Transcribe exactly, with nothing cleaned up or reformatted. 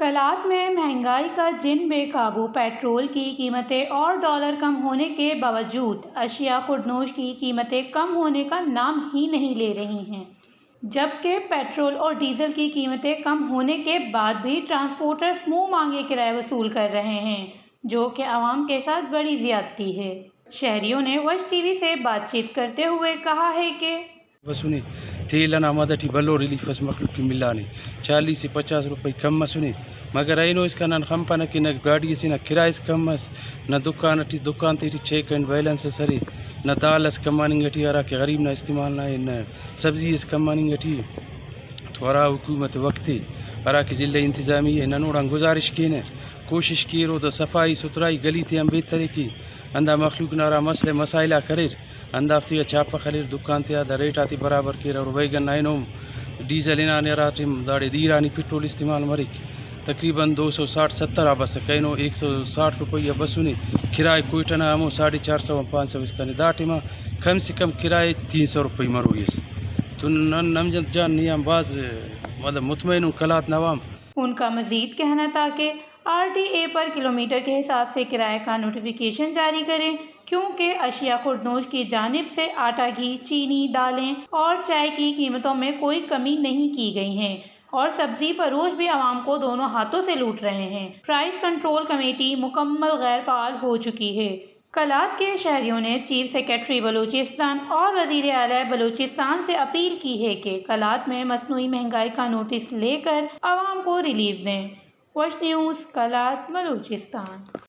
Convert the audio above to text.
قلات میں مہنگائی کا جن بے قابو، پیٹرول کی قیمتیں اور ڈالر کم ہونے کے باوجود اشیاء خوردنوش کی قیمتیں کم ہونے کا نام ہی نہیں لے رہی ہیں، جبکہ پیٹرول اور ڈیزل کی قیمتیں کم ہونے کے بعد بھی ٹرانسپورٹرز منہ مانگے کرائے وصول کر رہے ہیں، جو کہ عوام کے ساتھ بڑی زیادتی ہے۔ شہریوں نے وش ٹی وی سے بات چیت کرتے ہوئے کہا ہے کہ بسنے، تیل ئنا مد ئٹی بھلو ریلیف ئس مخلوق کہ ملانے، چالیس سے پچاس روپئی کم مسنے، مگر اینو اسکان نن خنپنہ کہ نہ گاڈی ئسے نا کرایہ ئس کم مس، نہ دکان ئٹی، دکان تیٹی چیک اینڈ بیلنس ئس ارے، نہ دال ئس کماننگ ئٹی ہراکہ غریب نا استعمال نا ءِ، نہ سبزی ئس کماننگ ئٹی ءِ۔ تو ہرا حکومت وخت ءِ ہراکہ ضلع انتظامیہ ءِ نن اوڑان گزارش کینہ، کوشش کیر اودے صفائی ستھرائی گلی تے آن بہتر ءِ کہ ہندا مخلوق نا ہرا مسئلہ مسائل آک اریر، ہندافتے آ چھاپہ خلیر، دکان تیا دا ریٹ آتے برابر کیر۔ اور ویگن نا اینو ڈیزل ہنانے، ہرا ٹائم داڑے ایرانی پٹرول استعمال مریک، تقریباً دو سو ساٹھ ستر آ بسکہ، اینو ایک سو ساٹھ روپیہ بسنے۔ کرائے کوئٹہ نا ہمو ساڑھے چار سو آن پانچ سو اسکانے، دا ٹائما کم سے کم کرائے تین سو روپئی مروئی ئس۔ تو نن نمجن جان نی آن بھاز، مطلب، مطمئن ان قلات نا عوام۔ ان کا مزید کہنا تھا کہ آر ٹی اے پر کلومیٹر کے حساب سے کرایہ کا نوٹیفکیشن جاری کریں، کیونکہ اشیاء خوردنوش کی جانب سے آٹا، گھی، چینی، دالیں اور چائے کی قیمتوں میں کوئی کمی نہیں کی گئی ہیں اور سبزی فروش بھی عوام کو دونوں ہاتھوں سے لوٹ رہے ہیں۔ پرائس کنٹرول کمیٹی مکمل غیر فعال ہو چکی ہے۔ قلات کے شہریوں نے چیف سیکرٹری بلوچستان اور وزیر اعلی بلوچستان سے اپیل کی ہے کہ قلات میں مصنوعی مہنگائی کا نوٹس لے کر عوام کو ریلیف دیں۔ وش نیوز، قلات، بلوچستان۔